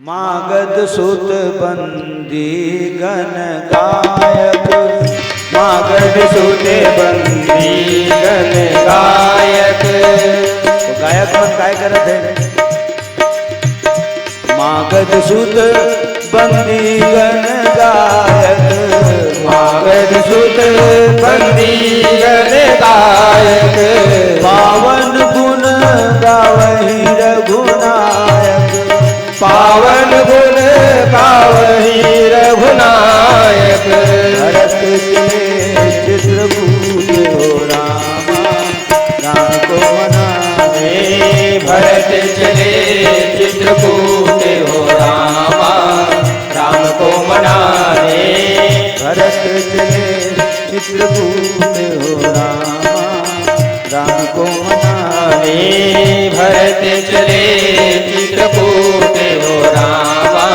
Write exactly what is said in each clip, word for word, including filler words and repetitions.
मागध सुत बंदी गण गायक, मागध सुत बंदी गण गायक। तो गायक मन काय करत हे? मागध सुत बंदी गण गायक, मागध सुत बंदी गण गायक। पावन गुण गावहि रघुनायक, पावन गुण गावहि रघुनायक। भरत चले चित्रकूट हो रामा, राम को मनाने। भरत चले चित्रकूट हो रामा, राम को मनाने। भरत चले चित्रकूट हो रामा, राम को मनाने। भरत चले चित्रकूट हो रामा,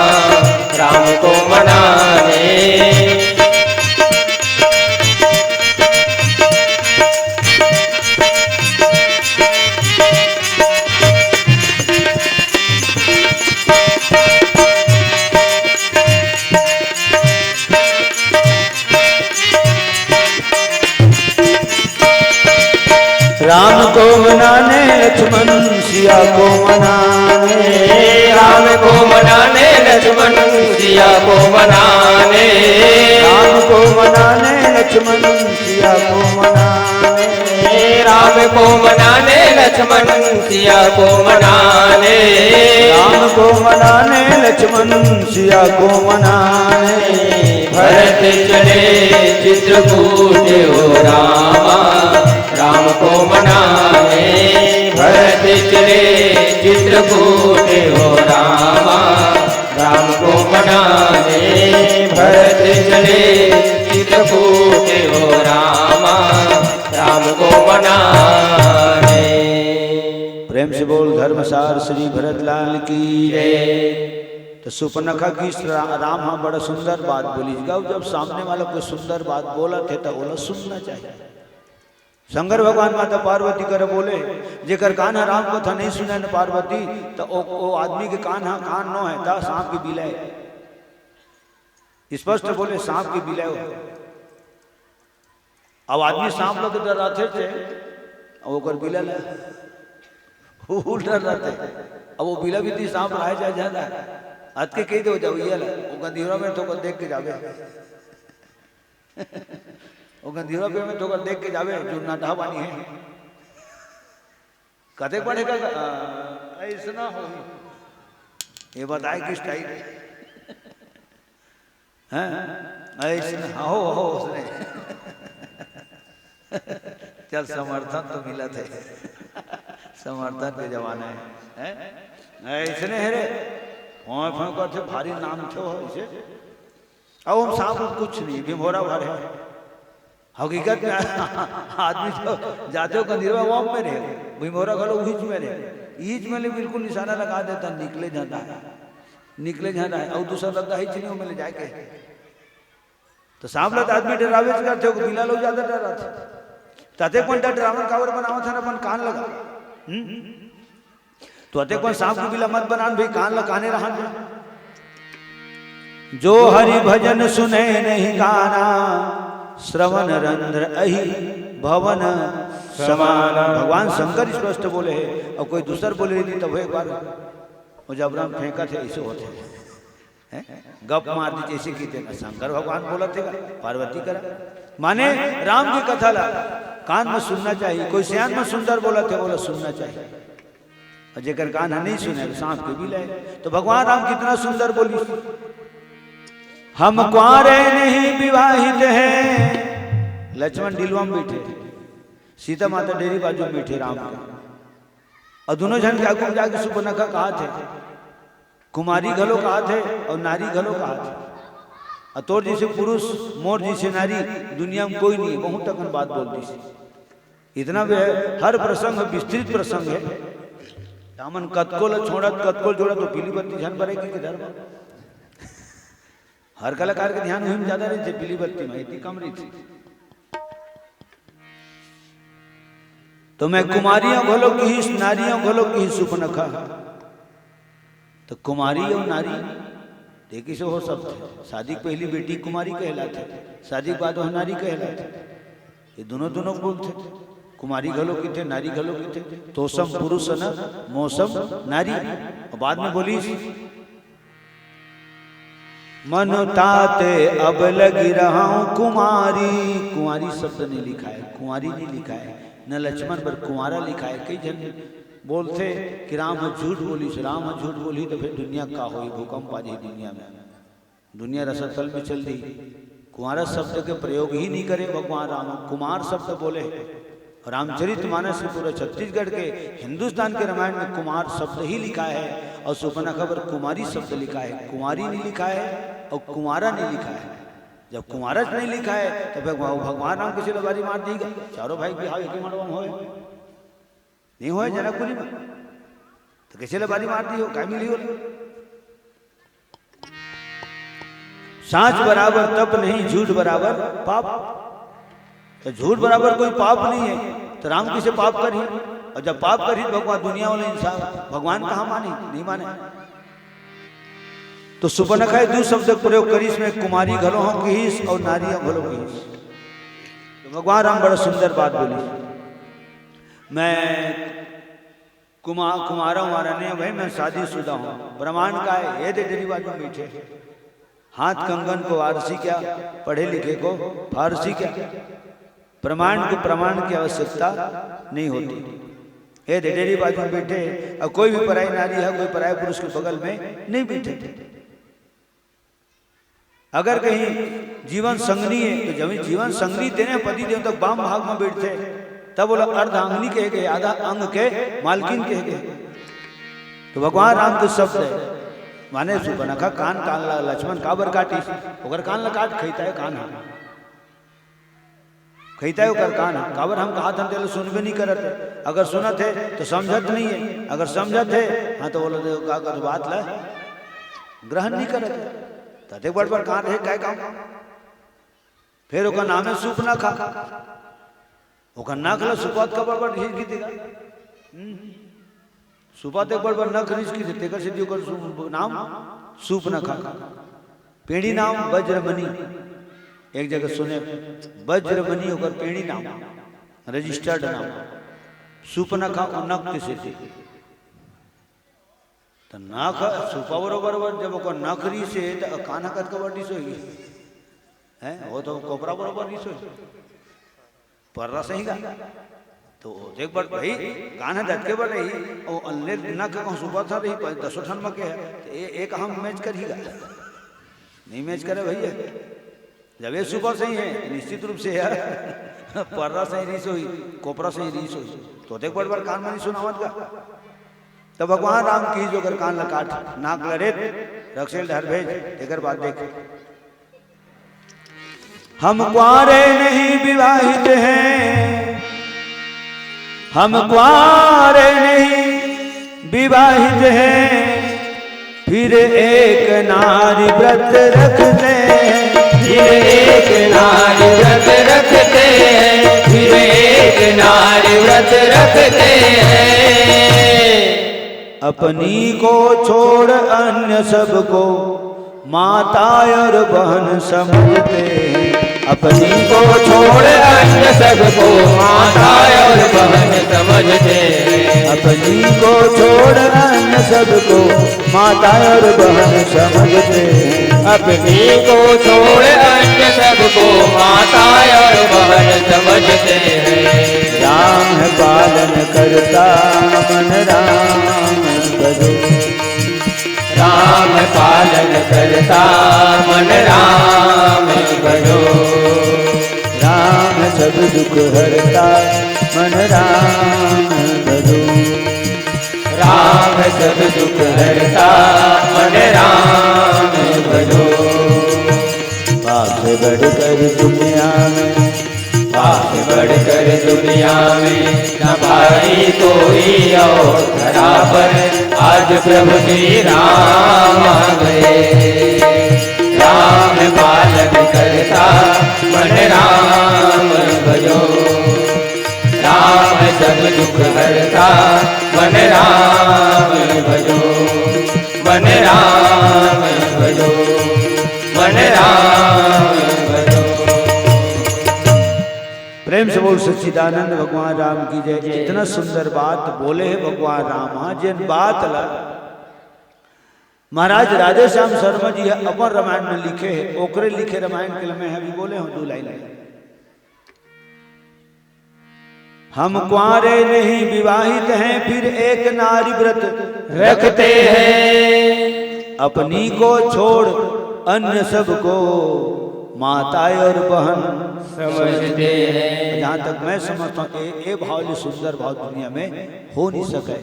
राम को मनाने। राम को मनाने लक्ष्मण सिया को मनाने। राम को मनाने लक्ष्मण सिया को मनाने। राम को मनाने लक्ष्मण सिया को मनाने। राम को मनाने लक्ष्मण सिया को मनाने। राम को मनाने लक्ष्मण सिया को मनाने। भरत चले चित्रकूट हो रामा, राम को मनाने। भरत चले चित्रकूट हो रामा, राम को मनाने। भरत चले चित्रकूट हो रामा, राम को मनाने। प्रेम से बोल धर्मसार श्री भरत लाल की जय। तो सुपनखा की रा-, राम हा बड़ा सुंदर बात बोलिस गा। जब सामने वाला कोई सुंदर बात बोलत हे, तो ओला सुनना चाहिए। शंकर भगवान माता पार्वती कर बोले, जेकर कान ह राम कथा नहीं सुने न पार्वती, तो ओ, ओ आदमी के कान ह, कान नो है, ता सांप के बिलाए। स्पष्ट बोले, सांप के बिलाए हो। अब आदमी सांप ला तो डराथे थे, अब ओकर बिला ला, वो डर रहते। अब वो बिला भी ती सांप रहे चाहे जाना है, अतके कह दो जाओ ये ला, वो गंधीरा में तो देख के जावे। वो गंधीरा पे में तो देख के जावे, जो नटहा बानी है। कते पढ़े का, आ, ऐसना हो। ये बताए कि स्टाइल है। हैं? ऐसने, हो, हो, उसने। चल, समर्थन तो मिलत हे। समर्थन के जमाना हे। हैं? ऐसने हे रे। फों, फों करथे, भारी नाम थे हो, ऐसे। अब हम सांप कुछ नहीं, भिंभोरा भर हे। हकीकत में आदमी जो जाथे हो गंधीरवा, वो में रहे, भिंभोरा घलो उहीच में रहे। ईच में ले बिल्कुल निशाना लगा देता, निकले जाता है, निकले जाता है, और दूसरा दद्दा ही चिन्ह में ले जाके। तो सांप ला तो आदमी डरावे करथे हो, बिला लोग ज्यादा डराथे। तते कोन डरावन कावर बनावत है ना अपन कान लगा। हम्म? तो अते कोन सांप के बिला मत बनान भाई, कान ला काने रहन दे। जो हरि भजन सुने नहीं काना, श्रवण रंध्र अहि भवन समान। भगवान शंकर स्पष्ट बोले हे, और कोई दूसर बोले रही तब एक बार वो जबरन फेंकत हे, ऐसे होथे। हैं? गप मार दी जैसे कि तेना शंकर भगवान बोलत हे का, पार्वती करा। माने राम की कथा ला कान में सुनना चाहिए। कोई सियान में सुंदर बोलत हे, बोला सुनना चाहिए। और जेकर कान ह नहीं सुने, तो सांप के बिलाए। तो भगवान राम कितना सुंदर बोलिस, हम कुंवारे नहीं विवाहित हैं। लक्ष्मण डिलवा में बैठे, सीता माता डेरी बाजू में बैठे राम के, और दोनों झन के आगू में जाके सुपनखा कहाथे, कुमारी घलो कहाथे और नारी घलो कहाथे। और तोर जैसे पुरुष, मोर जैसे नारी दुनिया में कोई नहीं है। बहुत अकन बात बोल दिस। इतना भी है, हर प्रसंग विस्तृत प्रसंग है। हमन कतको ल छोड़त, कतको ल जोड़त, तो पीली बत्ती झन बरे कि किधर बा? हर कलाकार के ध्यान उही में ज्यादा रहिथे, पीली बत्ती में इतनी कम रहिथे। तो मैं कुमारियों घलो किहिस, नारियों घलो किहिस सुपनखा। तो कुमारी अउ नारी, देखी से हो सब थे। शादी के पहली बेटी कुमारी कहलाथे, शादी के बाद वह नारी कहलाथे। ये दोनों, दोनों बोलथे, कुमारी घलो किथे, नारी घलो किथे। तोसम पुरुष न मोसम नारी। और बाद में बोली, "मन ताते अब लगी रहूं कुमारी।" कुंवारी शब्द नहीं लिखा है, कुंवारी नहीं लिखा है, न लक्ष्मण पर कुंवारा लिखा है। कई झन बोलथे कि राम ह झूठ बोलिस, राम ह झूठ बोली तो फिर दुनिया का होई, भूकंप आ जाई दुनिया में, दुनिया रसातल में चल दी। कुंवारा शब्द के प्रयोग ही नहीं करे भगवान राम, कुमार शब्द बोले। रामचरित मानस के पूरे छत्तीसगढ़ के, हिंदुस्तान के रामायण में कुमार शब्द ही लिखा है और सुपनखा पर कुमारी शब्द लिखा है, कुंवारी नहीं लिखा है और कुंवारा नहीं लिखा है। जब कुंवारा नहीं लिखा है तो फिर भगवान राम किसी लबारी मार दीगा? चारों भाई के बिहाव एक ही मंडवा में होए, नहीं होए जनकपुरी में, तो कैसे लबारी मार दी हो, काय मिली हो? सांच बराबर तप नहीं, झूठ बराबर पाप। तो झूठ बराबर कोई पाप नहीं है, तो राम किसे पाप करही? और जब पाप करही तो भगवान, दुनिया वाले इंसान भगवान कहाँ माने, नहीं माने। तो सुपनखा दू शब्द के प्रयोग करिस, में कुमारी घलो हो कहिस और नारी हो घलो कहिस। तो भगवान राम बड़ा सुंदर बात बोली, मैं कुमा-, कुमारा उमारा नहीं भाई, मैं शादीशुदा हूँ। प्रमाण का है? ये दे डेरी बाजू में बैठे, हाथ कंगन को आरसी क्या, पढ़े लिखे को फारसी क्या। प्रमाण को, प्रमाण की आवश्यकता नहीं होती। ये दे डेरी बाजू में बैठे, और कोई भी पराई नारी है, कोई पराई पुरुष के बगल में नहीं बैठे। अगर कहीं जीवन संगनी है, तो जब जीवन संगनी तेने पति देव तक बाम भाग में बैठथे, तब बोला अर्धांगनी कहे गए, आधा अंग के मालकिन कहे गए। तो भगवान राम के शब्द है, माने सुपनखा कान, कान ला लक्ष्मण काबर काटिस, ओकर कान ला काट, खैता है कान हा। खैता है ओकर कान हा। काबर हम कहा था तेला सुनबे नहीं करत है। अगर सुनत है तो समझत नहीं है, अगर समझत है, हाँ, तो बोला, "देखो, का कर बात ला ग्रहण नहीं करत है।" तो देख बड़ बड़ कान रहे, काय काम? फिर ओकर नाम है सुपनखा। ओकर नाक ला सुपात का बड़ बड़ घिस की देगा। हम्म। सुपात एक बड़ बड़ नख रिस की थे, तेकर से ओकर सु-, नाम सुपनखा। पेड़ी नाम वज्रमणि। एक जगह सुने, वज्रमणि ओकर पेड़ी नाम, रजिस्टर्ड नाम। सुपनखा ओ नख के सेती। तो नख सुपा बरोबर, जब ओकर नख रिस हे, तो कान ह कतका बड़ रिस होही? हैं? वो तो कोपरा बरोबर रिस होही। पर्रा सही गा। तो देख बड़ भाई, कान ह दतके बड़ रही, ओ अल्ले नख कहूँ सुपा था रही, पर दसों ठन म के है, तो ए-, एक हम मैच करही गा। नहीं मैच करे भैया। जब ये सुपा सही है, तो निश्चित रूप से यार, पर्रा सही रिस होही, कोपरा सही रिस होही। तो देख बड़ बड़ कान म नहीं सुनावत गा। तो भगवान राम की जो कर कान ला काट, नाक ला रेत, रक्सेल डहर भेज, एकर बाद देख। हम कुंवारे नहीं विवाहित हैं, हम कुंवारे नहीं विवाहित हैं, फिर एक नारी व्रत रखते हैं, फिर एक नारी व्रत रखते हैं, फिर एक नारी व्रत रखते हैं। अपनी को छोड़ अन्य सबको माता और बहन समझते हैं। अपनी को छोड़ अन्य सबको माता और बहन समझते हैं। अपनी को छोड़ अन्य सबको माता और बहन समझते हैं। अपनी को छोड़ अन्य सबको माता और बहन समझते हैं। राम है पालन करता, मन राम भजो। राम पालन करता, मन राम भजो। राम सब दुख हरता, मन राम भजो। राम सब दुख हरता, मन राम भजो। पाप से बढ़कर दुनिया में, पाप से बढ़कर दुनिया में न भारी कोई और धरा पर, आज प्रभु श्री राम आ गए। राम पालन करता, मन राम भजो। राम सब दुख हरता, मन राम भजो। मन राम भजो, मन राम भजो। प्रेम से बोल सच्चिदानंद भगवान राम की जय। इतना सुंदर बात बोले हे भगवान राम। हाँ, जेन बात ला महाराज राधेश्याम शर्मा जी ह अपन रामायण में लिखे हे, ओकरे लिखे रामायण के ल मैं अभी बोले हूँ दू लाइन में। हम कुंवारे नहीं विवाहित हैं, फिर एक नारी व्रत रखते हैं। अपनी को छोड़ अन्य सबको माता और बहन समझते हैं। जहाँ तक मैं समझता हूँ, ए, ए भाव ले सुंदर भाव दुनिया में हो नहीं सके।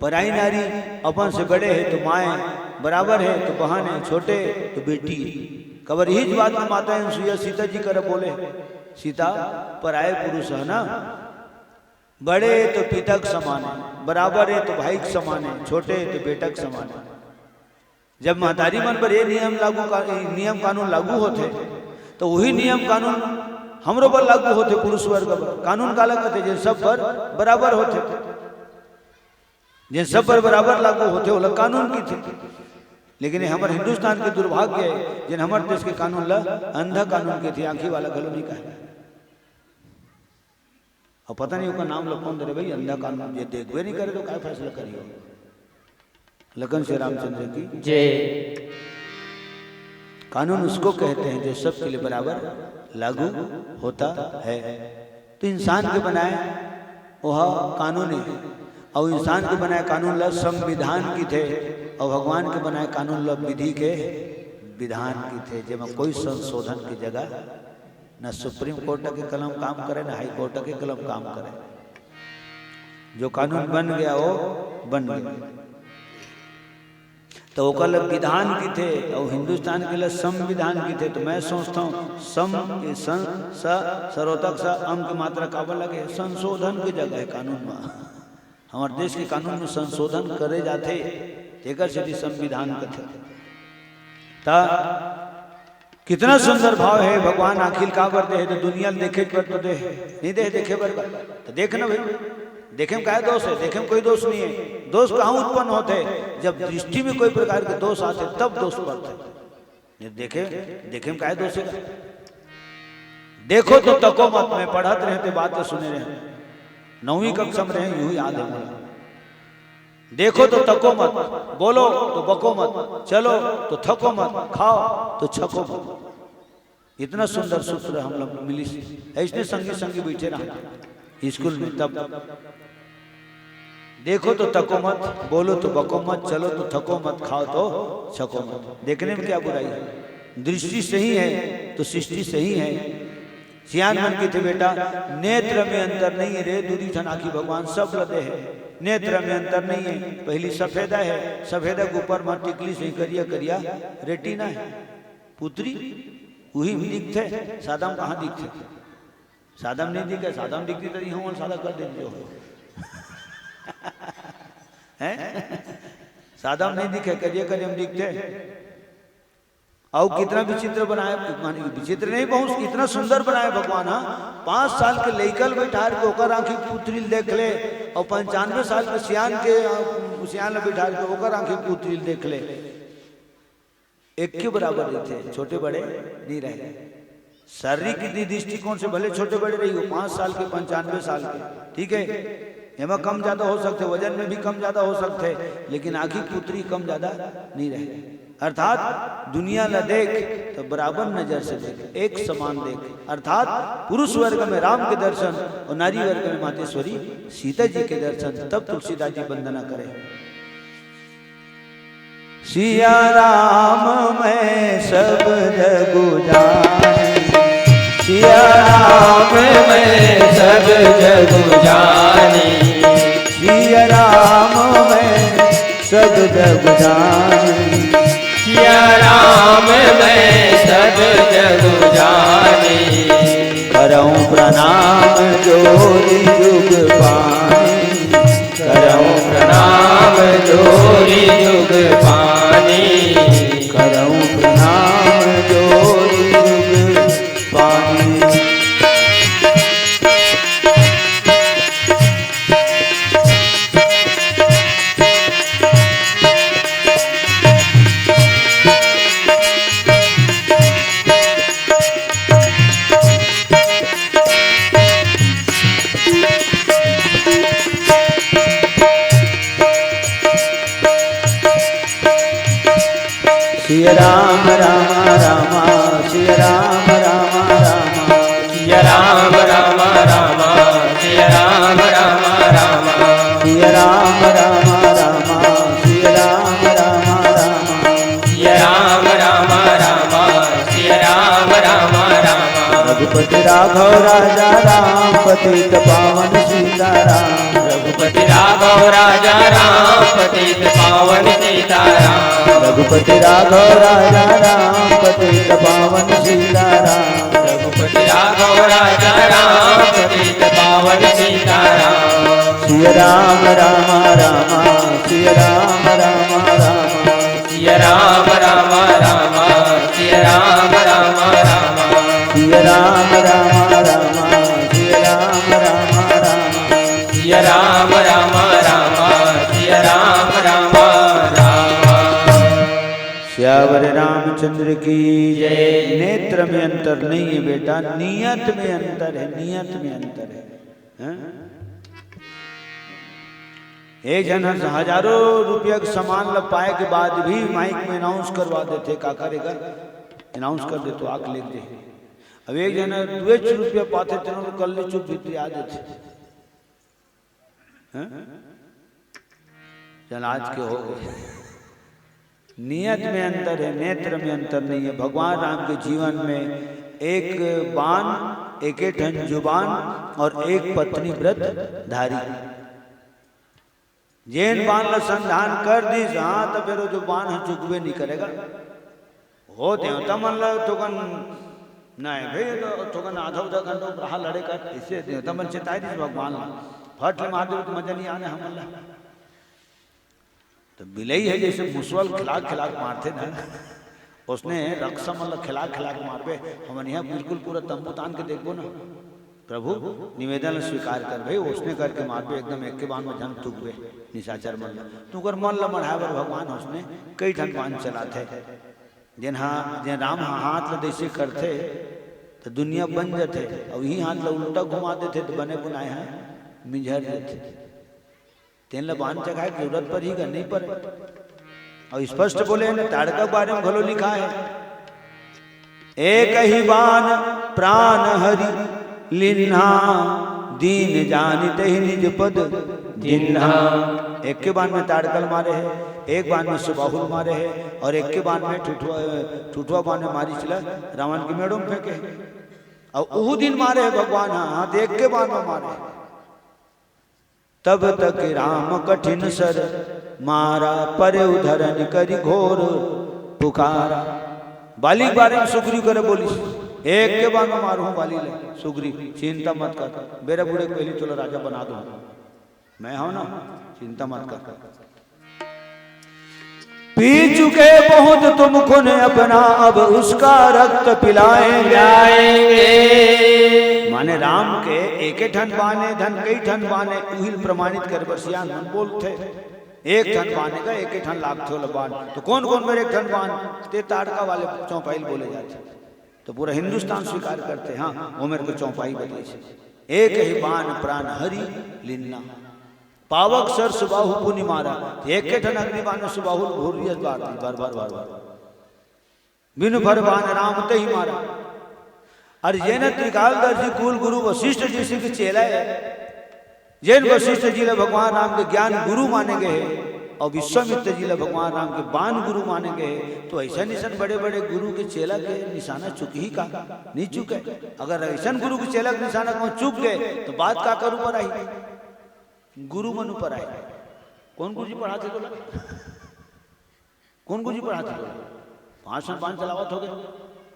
पराई नारी अपन से बड़े हे तो माँ हे, बराबर हे तो बहन हे, छोटे तो बेटी हे। कबर यही बात में माता अनसुईया सीता जी कर बोले, सीता, पराए पुरुष हे ना, बड़े हे तो पिता के समान हे, बराबर हे तो भाई के समान हे, छोटे हे तो बेटा के समान हे। जब महतारी मन पर ये नियम लागू का, नियम कानून लागू होथे, तो वही नियम कानून हमरो पर लागू होथे, पुरुष वर्ग पर। कानून काला कहथे? जे सब पर बराबर होथे, जे सब पर बराबर लागू होथे, ओला कानून कथे। लेकिन ये हमर हिंदुस्तान के दुर्भाग्य हे, जेन हमर देश के कानून ला अंधा कानून कथे, आँखी वाला घलो नहीं कहे। अब पता नहीं ओकर नाम ला कौन दे रहे भाई, अंधा कानून। जे देखबे नहीं करे तो काय फैसला करियो? लखन श्री रामचंद्र की जय। कानून उसको कहते हैं जो सबके लिए बराबर लागू होता है। तो इंसान के बनाए ओह कानून हे, अउ इंसान के बनाए कानून ला संविधान कथे, अउ भगवान के बनाए कानून ला विधि के विधान कथे, जेमा कोई संशोधन के जगह न सुप्रीम कोर्ट के कलम काम करे, न हाई कोर्ट के कलम काम करे। जो कानून बन गया, वो बन गया। तो ओकर ला विधान कथे, अउ हिंदुस्तान के ला संविधान कथे। तो मैं सोचता हूँ, सम, ये सं, स, सरोतक स, अम के मात्रा काबर लगे? संशोधन के जगह हे कानून में। हमर देश के कानून में संशोधन करे जाथे, तेकर सेती संविधान कथे। ता कितना सुंदर भाव हे, भगवान आँखी ल काबर दे हे? तो दुनिया ल देखे बर तो दे हे, नहीं दे हे देखे बर का? तो देख ना भाई, देखे में काय दोष हे? देखे में कोई दोष नहीं हे। दोष कहाँ उत्पन्न होथे? जब दृष्टि में कोई प्रकार के दोष आथे, तब दोष पड़थे। ये देखे, देखे में काय दोष हे? देखो तो तको मत। मैं पढ़त रहे ते बात तो सुने रहे, नौवीं कक्षा में रहे, यूं याद हे मोला। देखो तो तको मत, बोलो तो बको मत, चलो तो थको मत, खाओ तो छको मत। इतना सुंदर सूत्र हम लोग मिलिस। ऐसने संगी संगी बैठे रहा स्कूल में। तब देखो तो तको मत, बोलो तो बको मत, चलो तो थको मत, खाओ तो छको मत। देखने में क्या बुराई है? दृष्टि सही है तो सृष्टि सही है। सियान मन कथे, बेटा, नेत्र में अंतर नहीं रे, दूरी ठन आँखी भगवान सब ल दे हे। नेत्र में अंतर नहीं है, पहली सफेदा है, सफेदा के ऊपर में टिकली सही करिया करिया रेटिना है। पुतरी उही में दिखथे, सादा में कहाँ दिखथे? सादा में नहीं दिखे, सादा में दिखती तो इहाँ सादा कर देते जो। हैं? सादा में नहीं दिखे, करिया करिया में दिखथे। अउ कितना विचित्र बनाए, माने विचित्र नहीं, बहुत इतना सुंदर बनाए भगवान। हाँ, पाँच साल के लइका ल बैठार के ओकर आँखी पुतरी ल देख ले, अउ पंचानवे साल के सियान के, अ, सियान ल बैठार के ओकर आँखी पुतरी ल देख ले, एक के बराबर रहिथे, छोटे बड़े नहीं रहे। शारीरिक दृष्टिकोण से भले छोटे बड़े रही हो, पाँच साल के, पंचानवे साल के, ठीक है, एमा कम ज्यादा हो सकथे, वजन में भी कम ज्यादा हो सकथे, लेकिन आँखी पुतरी कम ज्यादा नहीं रहे। अर्थात दुनिया ला देख तो बराबर नजर से देख, एक समान देख। अर्थात पुरुष वर्ग में राम के दर्शन और नारी वर्ग में मातेश्वरी सीता जी के दर्शन। तब तुलसीदास जी वंदना करे। सिया राम मैं सब जगु जानी, सिया राम मैं सब जगु जानी, सिया राम मैं सब जगु जानी, सिया राम मैं सब जगु जानी। करऊं प्रणाम जोरी जुग पानी, करऊं प्रणाम जोरी जुग पानी, करऊं प्रणाम जोरी जुग पानी। सिया राम राम राम, सिया राम राम राम। सिया राम राम राम, सिया राम राम राम। सिया राम राम राम, सिया राम राम राम। सिया राम राम राम, सिया राम राम राम। रघुपति राघव राजा राम, पतित पावन सीताराम। रघुपति राघव राजा राम, पतित पावन सीताराम। रघुपति राघव राजा राम, पतित पावन सीताराम। रघुपति राघव राजा राम, पतित पावन सीताराम। सिया राम राम राम, सिया राम राम राम। सिया राम राम राम, सिया राम राम राम। सिया राम राम राम, सिया राम राम राम। सिया राम राम राम, सिया राम राम राम। सियावर रामचंद्र की जय। नेत्र में अंतर नहीं है बेटा, नियत में अंतर है, नियत में अंतर है। हैं? एक झन ह हजारों रुपया के सामान ल पाए के बाद भी माइक में अनाउंस करवा देथे, का करेगा? अनाउंस कर दे तो आके लेके जाही। अब एक झन ह दुएच रुपया पाथे, तेनो ल कर ले चुप, भीतरी आ देथे। हैं? चल, आज के हो गए। नियत में अंतर है, नेत्र में अंतर नहीं है। भगवान राम के जीवन में एक बाण, एके ठन जुबान और एक पत्नी व्रत धारी। जेन बाण ल संधान कर दिस, हाँ, त फेर वो जो बाण ह चुकबे नहीं करेगा। हो देवता मन ल थोकन, नहीं भाई, ये तो थोकन आधा उधा घंटा उपराहा लड़े कर, इसे देवता मन चेताई दिस भगवान ल। फट ले मार देबे त मजा नहीं आने हमन ल। तो बिलई है जैसे मुसवा ल खिलाक खिलाक मारथे ना, उसने रकसा मन ल खिलाक खिलाक मारबे। हमन यहाँ बिल्कुल पूरा तंबू तान के देखबो ना, प्रभु निवेदन ल स्वीकार कर भाई, उसने करके मारबे, एकदम एक के बाण में झन तुकबे निशाचर मन ल। तो ओकर मन ल मढ़ाए बर भगवान उसने कई ठन बाण चलाथे। जेन हा, जेन राम हा हाथ ल जैसे करथे, तो दुनिया बन जाथे, और यही हाथ ल उल्टा घुमा देथे, तो बने बुनाए हा मिंझर जाथे। तेन ल बाण चघाए के जरूरत परही गा, नहीं परे। और स्पष्ट बोले हे ना, ताड़का के बारे में घलो लिखा है, एक ही बाण प्राण हरि लिन्हा, दीन जानि तेहि निज पद दिन्हा। एक के बाण में ताड़का ल मारे हे, एक बाण में सुबाहु ल मारे हे, और एक के बाण में ठुठुआ, ठुठुआ बाण में मारीच ल रावण के मेड़ो में फेंके हे। और उहू दिन मारे हे भगवान, हाँ, हाँ, तो एक के बाण में मारे हे। तब तक राम कठिन सर मारा, परेउ धरनि करि घोर पुकारा। बाली के बारे में सुग्रीव करे बोलिस, एक के बाण में मारहूं बाली ल। सुग्रीव, चिंता मत कर, बेरा बूड़े के पहिली तोला राजा बना दूं। मैं हूं ना, चिंता मत कर। पी चुके बहुत तुम खून अपना, अब उसका रक्त पिलाएंगे। पिलाएंगे। माने राम के एके ठन बाण ए, धन कई ठन बाण ए, उही ल प्रमाणित करे बर सियान मन बोलथे। एक ठन बाण ए का, एके ठन लागथे ओला बाण। तो कोन कोन मेर एक ठन बाण? ते ताड़का वाले चौपाई ल बोले जाथे। तो पूरा हिंदुस्तान स्वीकार करथे, हाँ, ओमेर के चौपाई बताइस। एक ही बाण प्राण हरि लिन्ना, पावक सर सुबाहु पुनि मारा। एके ठन अग्नि बाण में सुबाहु ल भुर्रियस बार दी, बार, बार, बार, बार। बिनु फर बाण राम तेहि मारा। अउ जेन त्रिकालदर्शी कुल गुरु वशिष्ठ जी के चेला ए, जेन वशिष्ठ जी ल भगवान राम के ज्ञान गुरु माने गए हे, अउ विश्वामित्र जी ल भगवान राम के बाण गुरु माने गए हे, तो अइसन अइसन बड़े बड़े गुरु के चेला के निशाना चुकही का? नहीं चुके। अगर अइसन गुरु के चेला के निशाना कहूं चुक गए, तो बात काकर ऊपर आही? गुरु मन ऊपर आही। कोन गुरु जी पढ़ाथे तोला? कोन गुरु जी पढ़ाथे तोला? पांच ठन बाण चलावत होगे,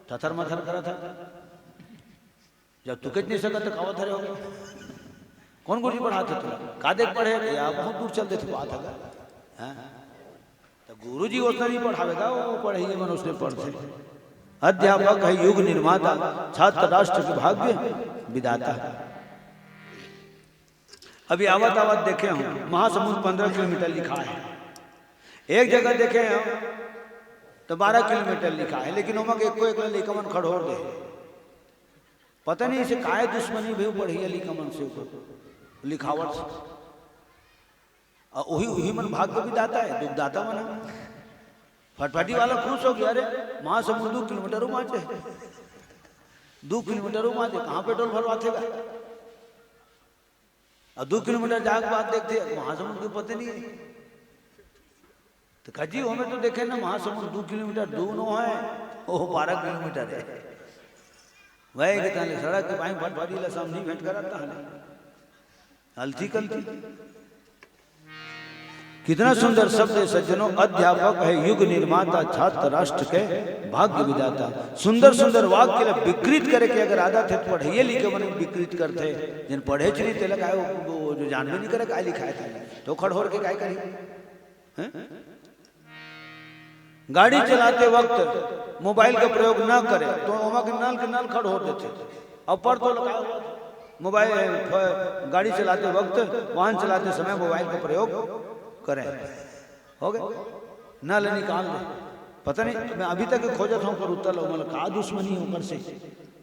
थथर मथर करत हे। जब तू कच नहीं सकत, तो कावत हरे होगे? कोन गुरु जी पढ़ाथे तोला? का देख पढ़े? या बहुत दूर चल देथे बात हे। हाँ? तो गुरु जी ओतना नहीं पढ़ावेगा, वो पढ़इया मन ओसने पढ़थे। अध्यापक है युग निर्माता, छात्र राष्ट्र के भाग्य विधाता। अभी आवत आवत देखे हंव, महासमुंद पंद्रह किलोमीटर लिखा हे। एक जगह देखे हंव, तो बारह किलोमीटर लिखा हे, लेकिन ओमा के एको एक लइका मन खड़होर दे हे। पता नहीं इसे काय दुश्मनी भई पढ़इया लइका मन से, ओकर लिखावट से। अउ उही, उही मन भाग्य विधाता हे, दुखदाता मन हे। फटफटी वाला खुश हो गया, "अरे, महासमुंद दू किलोमीटर उमाचे, दू किलोमीटर उमाचे, कहाँ पेट्रोल भरवाथे गा?" अब दू किलोमीटर जाके बाद देखथे, महासमुंद के पते नहीं है। तो कहा, "जी, हमें तो देखे ना, महासमुंद दू किलोमीटर दूर नो है, वो बारह किलोमीटर है।" वही के ताले सड़क के बाई फटफटी ला समझी भेंट करत ताहले। अलती कलती। कितना सुंदर शब्द है सज्जनों, अध्यापक है युग निर्माता, छात्र राष्ट्र के भाग्य विधाता। सुंदर सुंदर वाक्य ला विकृत करे के अगर आदत है तो पढ़ाइए लिखे मन विकृत करथे। जिन पढ़े च नहीं तेला काहे वो, वो जो जानबे नहीं करे काय लिखाए था तो खड़होर के काय करी, हैं? गाड़ी चलाते वक्त मोबाइल का प्रयोग ना करे तो ओमा के नल के नल खड़होर देथे। अब पर तो लगा मोबाइल, फ-, गाड़ी चलाते वक्त, वाहन चलाते समय मोबाइल का प्रयोग करें। हो गए? नल निकाल दे। पता नहीं, मैं अभी तक खोजत हूँ, पर उत्तर लो, मतलब, का दुश्मनी ओकर से?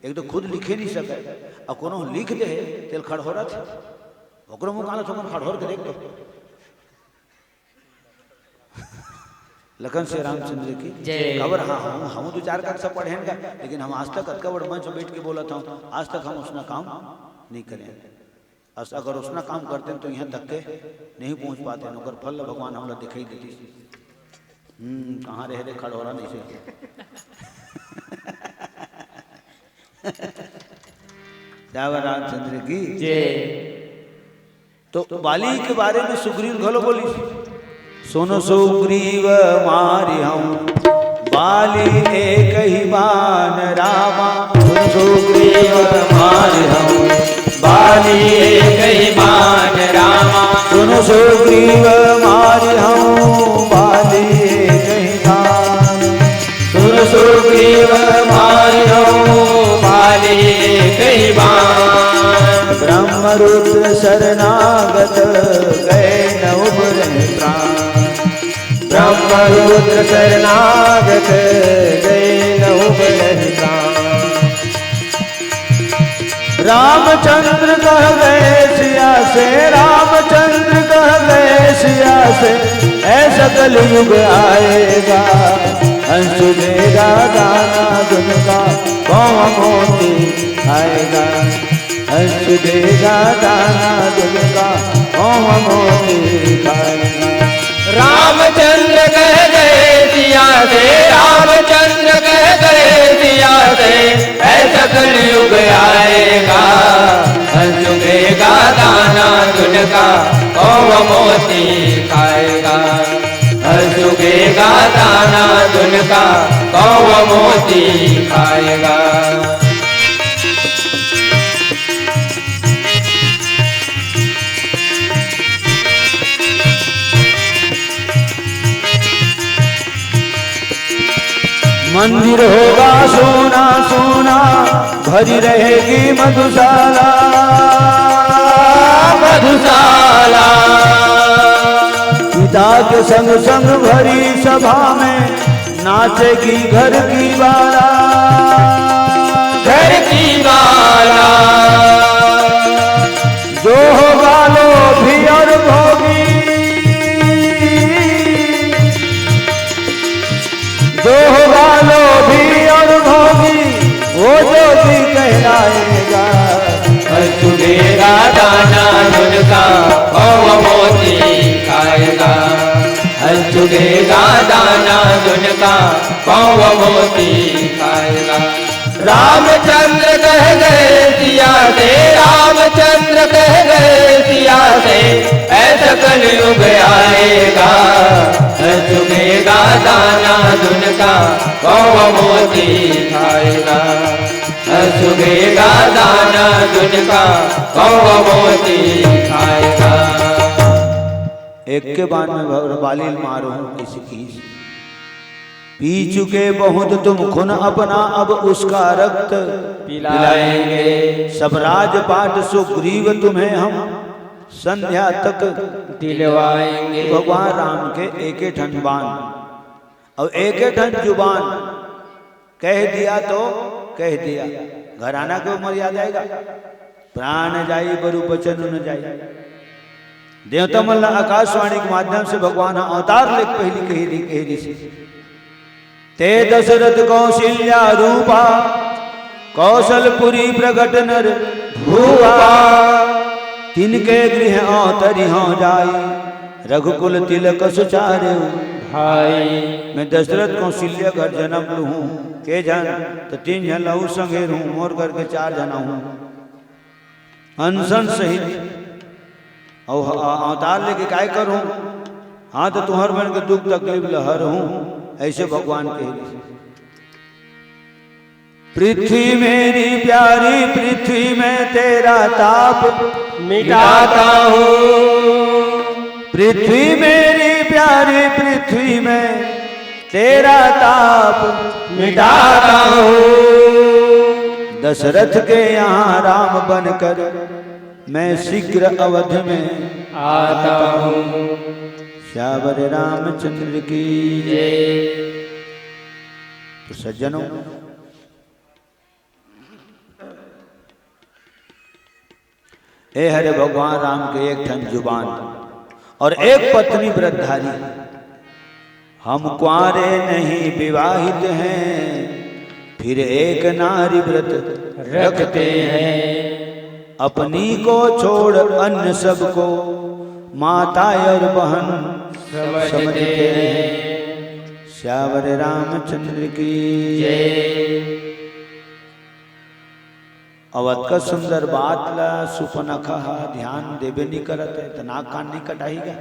एक तो खुद लिखे नहीं सके, और कोनो लिख दे, तेल खड़होरत है। ओकरो मुँह काला तो खड़होर के देख तो। लखन श्री रामचंद्र की जय। खबर, हाँ, हम, हम दो चार कक्षा पढ़े हैं का, लेकिन हम आज तक अतका बड़ मंच बैठ के बोलत हूँ, आज तक हम उसना काम नहीं करे। अस-, अगर उसना काम करते हैं तो यहाँ तक के नहीं पहुँच पाते हैं। ओकर फल भगवान हमला दिखाई देती। हम्म, कहाँ रहे रे खड़होरा नहीं से। रावण रामचंद्र की जय। तो बाली के बारे में सुग्रीव घलो बोली, "सुन सुग्रीव मारि हउँ बाली एक ही बान रामा।" सुन सुग्रीव मारि हउँ बाली एक ही बान रामा। सुन सुग्रीव मारि हउँ बाली एक ही बान। सुन सुग्रीव मारि हउँ बाली कहि बान। ब्रह्म रुद्र शरणागत गए न उबरहि प्राण। ब्रह्म रुद्र शरणागत गए न उबरहि प्राण। रामचंद्र कह गए सिया से, रामचंद्र कह गए सिया से, ऐसा कलयुग आएगा। अंशु देगा दाना दुनका, कौवा मोती खाएगा। अंशु देगा दाना दुनका, कौवा मोती खाएगा। रामचंद्र कह गए सिया से, रामचंद्र कह गए सिया से, ऐसा कलयुग आएगा। हर चुगेगा दाना दुनका, कौवा मोती खाएगा। हर चुगेगा दाना दुनका, कौवा मोती खाएगा। मंदिर होगा सोना सोना, भरी रहेगी मधुशाला। मधुशाला। पिता के संग संग भरी सभा में, नाचेगी घर की बाला। घर की बाला। जो होगा लोभी और भोगी, जो होगा लोभी और भोगी, वो जोगी कहलाएगा। हर चुगेगा दाना दुनका, कौवा मोती खाएगा। हर चुगेगा दाना दुनका, कौवा मोती खाएगा। रामचंद्र कह गए सिया से, रामचंद्र कह गए सिया से, ऐसा कलयुग आएगा। हर चुगेगा दाना दुनका, कौवा मोती खाएगा। हर चुगेगा दाना दुनका, कौवा मोती खाएगा। एक के बान में भर बाली मारो किसी की। पी चुके बहुत तुम खून अपना, अब उसका रक्त पिलाएंगे। सब राजपाट सुग्रीव तुम्हें हम संध्या तक दिलवाएंगे। भगवान राम के एके ठन बान और एके ठन जुबान, कह दिया तो कह दिया। घराना के मर्यादा आएगा, प्राण जाई बरु बचन न जाई। देवता मन ला आकाशवाणी के माध्यम से भगवान ह अवतार लेके पहिली कही दी, कही दी से, ते दशरथ कौशल्या रूपा, कौशलपुरी प्रगट नर भूपा। तिनके गृह अवतरिहौं जाई, रघुकुल तिलक सुचारेउ भाई। मैं दशरथ कौशल्या घर जनम लुहूँ, के झन, त तीन झन लहू संघे रहूँ, मोर करके चार झन आहूँ। अनशन सहित अउ ह-, अवतार लेके काय करहूँ? हाँ, त तुँहर मन के दुख तकलीफ ल हरहूँ, अइसे भगवान कहे। पृथ्वी मेरी प्यारी, पृथ्वी मैं तेरा ताप मिटाता हूँ। पृथ्वी मेरी प्यारी, पृथ्वी मैं तेरा ताप मिटाता हूँ। दशरथ के यहाँ राम बनकर मैं शीघ्र अवध में आता हूँ। सियावर रामचंद्र की जय। तो सज्जनों, ए हरे भगवान राम के एक ठन जुबान और एक पत्नी व्रतधारी। हम कुंवारे नहीं विवाहित हैं, फिर एक नारी व्रत रखते हैं। अपनी को छोड़ अन्य सबको माता और बहन समझते हैं। सियावर रामचंद्र की जय। अब अतका सुंदर बात ला सुपनखा ह ध्यान देबे नी करत हे, त नाक कान नी कटाही का?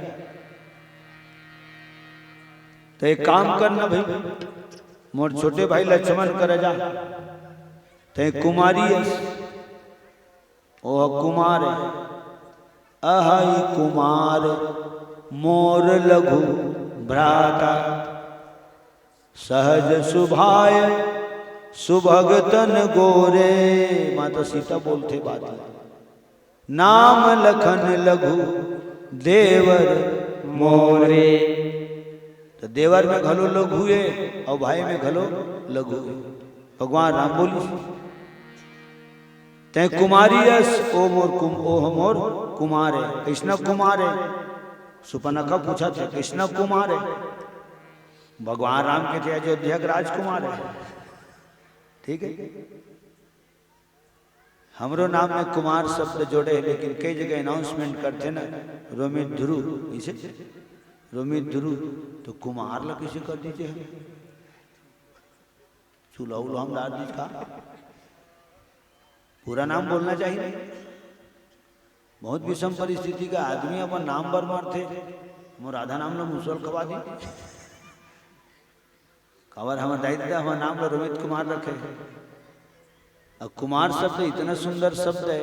त एक काम करना भाई, मोर छोटे भाई लक्ष्मण करा जा, तैं कुमारी अस, ओह कुमार हे, अहइ कुमार मोर लघु भ्राता। सहज सुभाय सुभग तन गोरे। माता सीता बोलथे बात ला, नाम लखन लघु देवर मोरे। त देवर में घलो लघु हे अउ भाई में घलो लघु हे। भगवान राम बोलिस, तैं कुमारी अस, ओ मोर कुम-, ओह मोर कुमार हे। कइसना कुमार हे? सुपनखा पूछत हे, कइसना कुमार हे? भगवान राम कथे, अयोध्या के राजकुमार हे। ठीक हे, हमरो नाम में कुमार शब्द जोड़े हे, लेकिन कई जगह announcement करथे ना, रोमित ध्रुव, कइसे? रोमित ध्रुव, त कुमार ला कइसे कर दीजिए हम? चूल्हा उल्हा में डाल दीजिए का? पूरा नाम बोलना चाहिए। बहुत विषम परिस्थिति का आदमी अपन नाम बर मरथे, मोर आधा नाम ला मुसवा ल खवा दी। काबर हमर दाई ददा हमर नाम ला रोमित कुमार रखे। अब कुमार शब्द इतना सुंदर शब्द हे,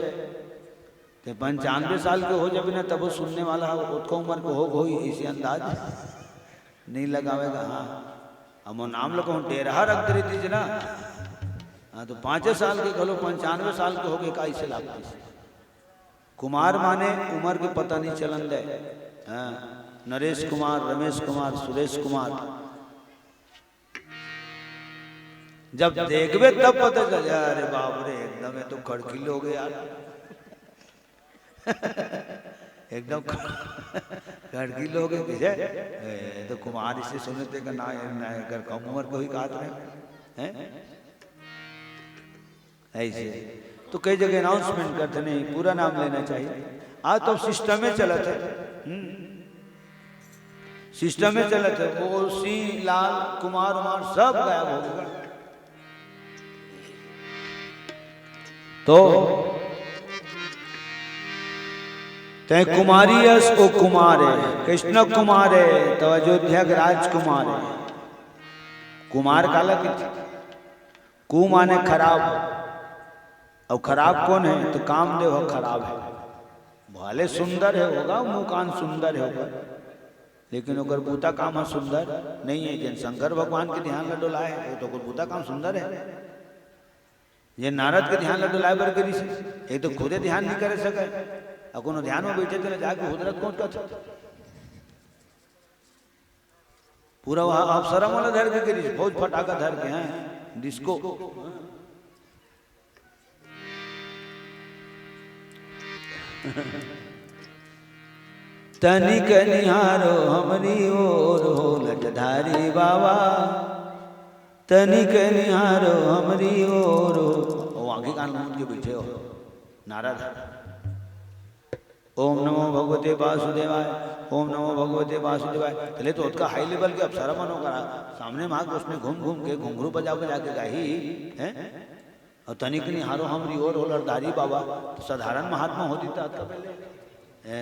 ते पंचानवे साल के हो जाबे ना, तबो सुनने वाला हे, ओतका उम्र के हो होही, अइसे अंदाज नहीं लगावेगा। हाँ, अब मोर नाम ला कहूँ डेरहा रख दे रहितिस ना, हाँ, त पाँचे साल के घलो पंचानवे साल के होगे का, अइसे लागतिस। कुमार माने उमर के पता नहीं चलन दे। हाँ, नरेश कुमार, रमेश कुमार, सुरेश कुमार। जब देखबे तब पता चल जाए, अरे बाप रे, एकदम ये तो खड़की लोग हे यार। एकदम खड़की लोग हे, कइसे? ए, तो कुमार अइसे सुने ते का ना, ना, अगर कम उमर के होही कहत रहे, हैं? अइसे तो कई जगह announcement करथे, नहीं, पूरा नाम लेना चाहिए। आज तो system ए चलत हे, हम्म, system ए चलत हे। वो सिंह, लाल, कुमार उमार सब गायब हो गए। तो तैं कुमारी अस, ओ कुमार हे, कइसना कुमार हे, त अयोध्या के राजकुमार हे। कुमार काला कहिथे? कु माने खराब, अउ खराब कोन हे? त कामदेव ह खराब हे। भले सुंदर हे होगा, मुंह कान सुंदर हे होगा, लेकिन ओकर बूता काम ह सुंदर नहीं हे। जेन शंकर भगवान के ध्यान ला डोलाए हे, वो तो ओकर बूता काम सुंदर हे। जेन नारद के ध्यान ला डोलाए बर गे रिहिस, एक तो खुदे ध्यान नहीं करे सके, अउ कोनो ध्यान में बइठे तेला जाके हुदरत कोंचकत। पूरा वहाँ अप्सरा मन ला धर के गे रिहिस, फौज फटाका धर के, हैं, disco। तनिक निहारो हमरी ओर हो लटधारी बाबा, तनिक निहारो हमरी ओर हो। वो आंखी कान मूंद के बैठे हो, नारद। ओम नमो भगवते वासुदेवाय, ओम नमो भगवते वासुदेवाय। तले तो ओतका हाई लेवल के अप्सरा मन ओकरा सामने माँ कृष्ण घूम घूम के घुंघरू बजा बजा के गाही, हैं? और तनिक निहारो हमरी ओर हो लड़धारी बाबा, तो साधारण महात्मा होती तो अतका पहले, ए,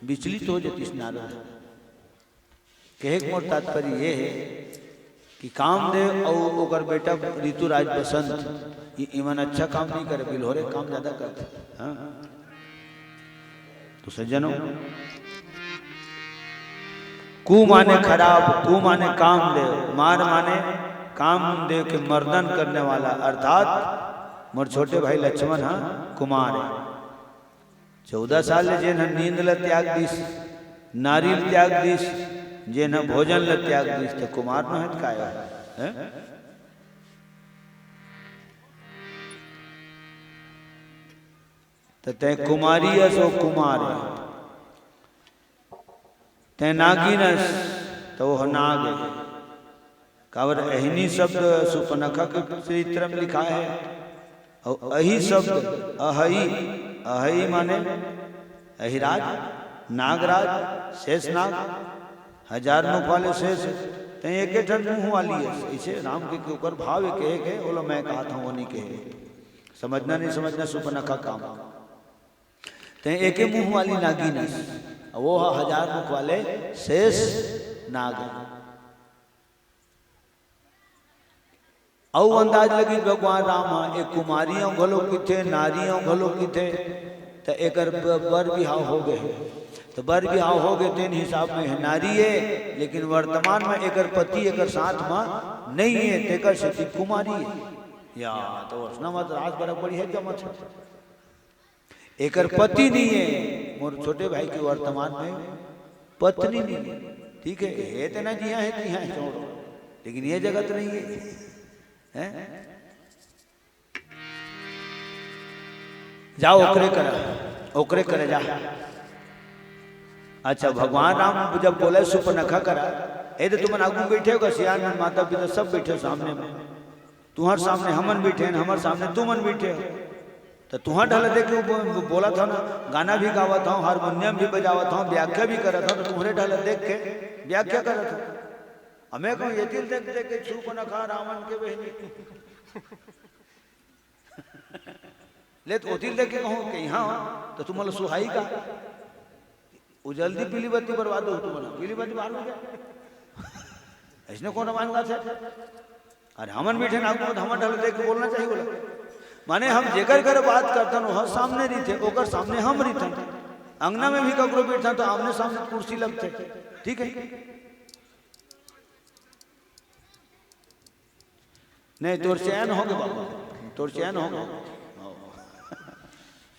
विचलित हो जातीस नारद। कहे के मोर तात्पर्य ये है कि कामदेव अउ ओकर बेटा ऋतुराज बसंत, ये इमन अच्छा काम नहीं करे, बिल्होरे काम ज्यादा करते। हाँ? तो सज्जनों, कु माने खराब, कु माने कामदेव, मार माने कामदेव के मर्दन करने वाला, अर्थात मोर छोटे भाई लक्ष्मण हा कुमार है। चौदह साल ले जेन ह नींद ल त्याग दिस, नारी ल त्याग दिस, जेन ह भोजन ल त्याग दिस, त कुमार नोहे त काय हे? हैं? त तैं कुमारी अस, ओ कुमार हे। तैं नागिन अस, त ओह नाग हे। काबर अहिनी शब्द सुपनखा के चरित्र में लिखा है, और अही शब्द, अहई, अहई माने अहिराज, नागराज, शेष नाग, हजार मुख वाले शेष, तैं एके ठन मुंह वाली है। ऐसे राम के, के ओकर भाव है, कहे के, बोलो मैं कहा था, वो नहीं कहे। समझना नहीं समझना, सुपनखा काम। तैं एके मुंह वाली नागिन अस, वो ह हजार मुख वाले शेष नाग। अउ अंदाज लगी भगवान राम ह, ए कुमारी हूँ घलो किथे, नारी हूँ घलो किथे, त एकर ब-, बर बिहाव हो गए। त बर बिहाव हो गए, तेन हिसाब में है नारी है, लेकिन वर्तमान में एकर पति एकर साथ में नहीं है, तेकर सेती कुमारी है। या, तो उसना मत राज बरक बड़ी है जमत है। एकर पति नहीं है, मोर छोटे भाई के वर्तमान में पत्नी नहीं है। ठीक है, हे तेना जिया है, जिया है, छोड़ो, लेकिन ये जगत नहीं है, हैं? जाओ ओकरे करा, ओकरे करा जा। अच्छा, भगवान राम जब बोले सुपनखा करा, ए तो तुमन आगू बैठे हो, सियान मन, माता पिता सब बैठे हो सामने में, तुम्हारे सामने हमन बैठे हैं, हमारे सामने तुमन बैठे हो। तो तुहर ढला देख के वो बो-, बोलत हव ना, गाना भी गावत हव, हारमोनियम भी बजावत हव, व्याख्या भी करत हव, तो तुम्हरे ढला देख के व्याख्या करत हव। हमें कहूँ ये दिल देख देख के सुपनखा रावण के बहिनी। ले तो वो दिल देख के कहूँ कि हाँ, तो तुम बोलो सुहाई का। वो जल्दी पीली बत्ती बरवा दो तुम बोलो, पीली बत्ती बाहर हो गया। ऐसने कौन रामायण गाथे? अरे हमन बैठे ना, हमन ढल देख के बोलना चाहिए बोला। माने हम जेकर घर बात करथन, वह सामने रहिथे, ओकर सामने हम रहिथन। अंगना में भी ककरो बैठथन तो आमने सामने कुर्सी लगथे, ठीक है? नहीं, तोर चयन हो गए बाबू, तोर चयन हो गए।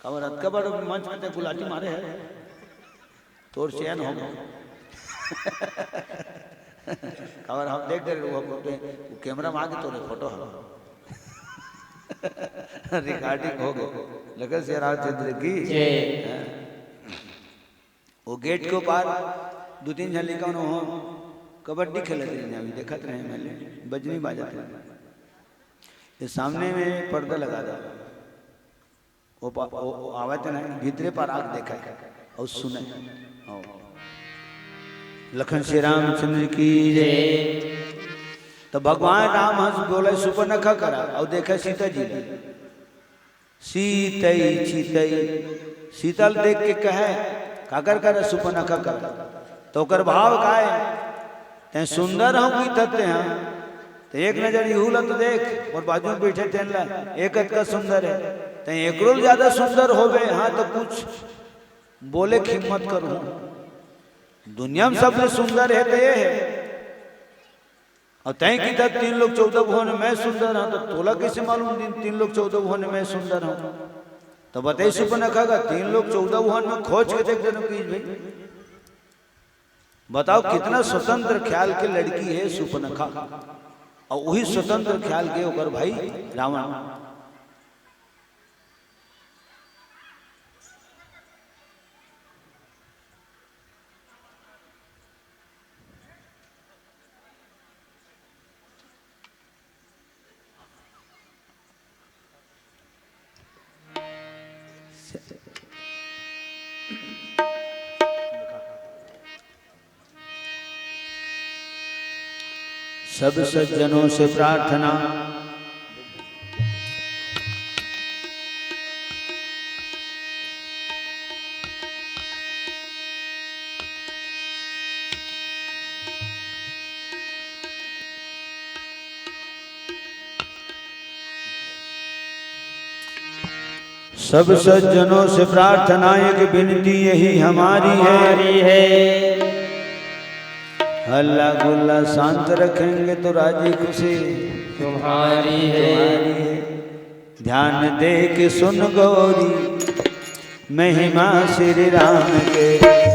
काबर अतका बड़ मंच में ते गुलाटी मारे है। तोर चयन हो गए। काबर हम देख गए, वो, वो, वो कैमरा में आके तोरे फोटो है। रिकॉर्डिंग हो गए। लखन सिया रामचंद्र की जय। हाँ। वो गेट के ऊपर दो तीन झन लइका मन हो कबड्डी खेलत रहे, अभी देखत रहे, मैं ले बजनी बाजत रहे। ये सामने में पर्दा लगा दे। वो पा-, वो, वो आवत ना, भीतरे पर आग देखे और सुने। हाँ। लखन सिया रामचंद्र की जय। तो भगवान राम हंस बोले, "सुपनखा करा," और देखे सीता जी ने, "सीतई, सीतई।" सीता ल देख के कहे, "काकर करा सुपनखा करा?" तो ओकर भाव का है, "तैं सुंदर हव कि तत्ते हव?" तो एक नजर इहू ला तो देख, मोर बाजू में बैठे तेन ला, एक अतका सुंदर है, तैं एकरो ले ज्यादा सुंदर होबे, हाँ, तो कुछ बोले के हिम्मत करहूँ। दुनिया में सबसे सुंदर है तो ये है। और तैं किथस तीन लोक चौदह भुवन में सुंदर हूँ, तो तोला कैसे मालूम तीन, तीन लोक चौदह भुवन में सुंदर हूँ? तो बताई सुपनखा का, तीन लोक चौदह भुवन में खोज के देख जनम कीस भाई। बताओ कितना स्वतंत्र ख्याल के लड़की है सुपनखा, और वही स्वतंत्र ख्याल के ओकर भाई रावण। सब सज्जनों से प्रार्थना। सब सज्जनों से प्रार्थना, एक विनती यही हमारी है। हमारी है। हल्ला गुल्ला शांत रखेंगे तो राजी खुशी तुम्हारी है। तुम्हारी है। ध्यान दे के सुन गौरी, महिमा श्री राम के।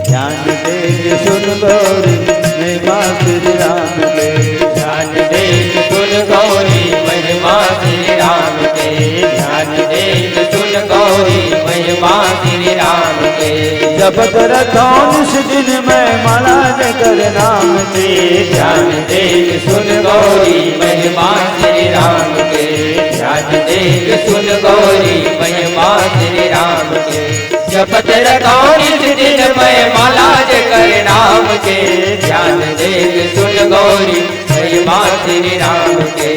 ध्यान दे के सुन गौरी, महिमा श्री राम के। ध्यान दे के सुन गौरी, महिमा श्री राम के। ध्यान दे के सुन गौरी, महिमा श्री राम के। जपत रखो निस दिन मैं माला जकर नाम के। ध्यान दे के सुन गौरी, महिमा श्री राम के। ध्यान दे के सुन गौरी, महिमा श्री राम के। जपत रखो निस दिन मैं माला जकर नाम के। ध्यान दे के सुन गौरी, महिमा श्री राम के।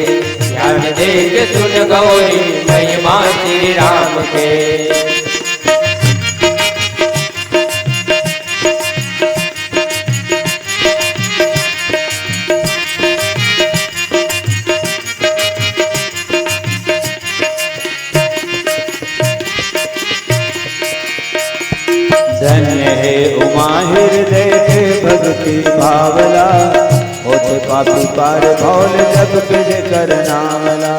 ध्यान दे के सुन गौरी, महिमा श्री राम के। धन्य हे उमा हृदय के भक्ति भावला, होत पापी पार भौल जब के जेकर नावला।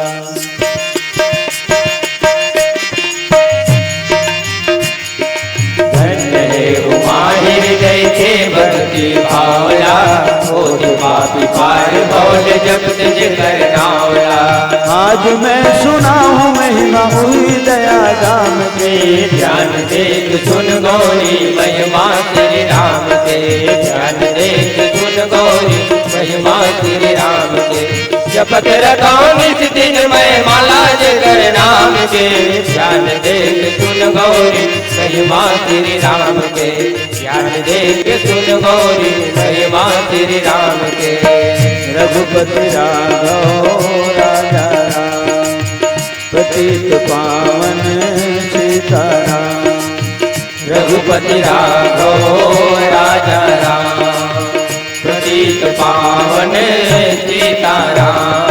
धन्य हे उमा हृदय के भक्ति भावला, होत पापी पार भौल जब के जेकर नावला। आज मैं सुनाहूँ महिमा हुई दया धाम के। ध्यान दे के सुन गौरी, महिमा श्री राम के। ध्यान दे के सुन गौरी, महिमा श्री राम के। जपत रखो निस दिन मैं माला जेकर नाम के। ध्यान दे के सुन गौरी, महिमा श्री राम के। ध्यान दे के सुन गौरी, महिमा श्री राम के। रघुपति राघव राजा राम, पतित पावन सीताराम। रघुपति राघव राजा राम, पतित पावन सीताराम।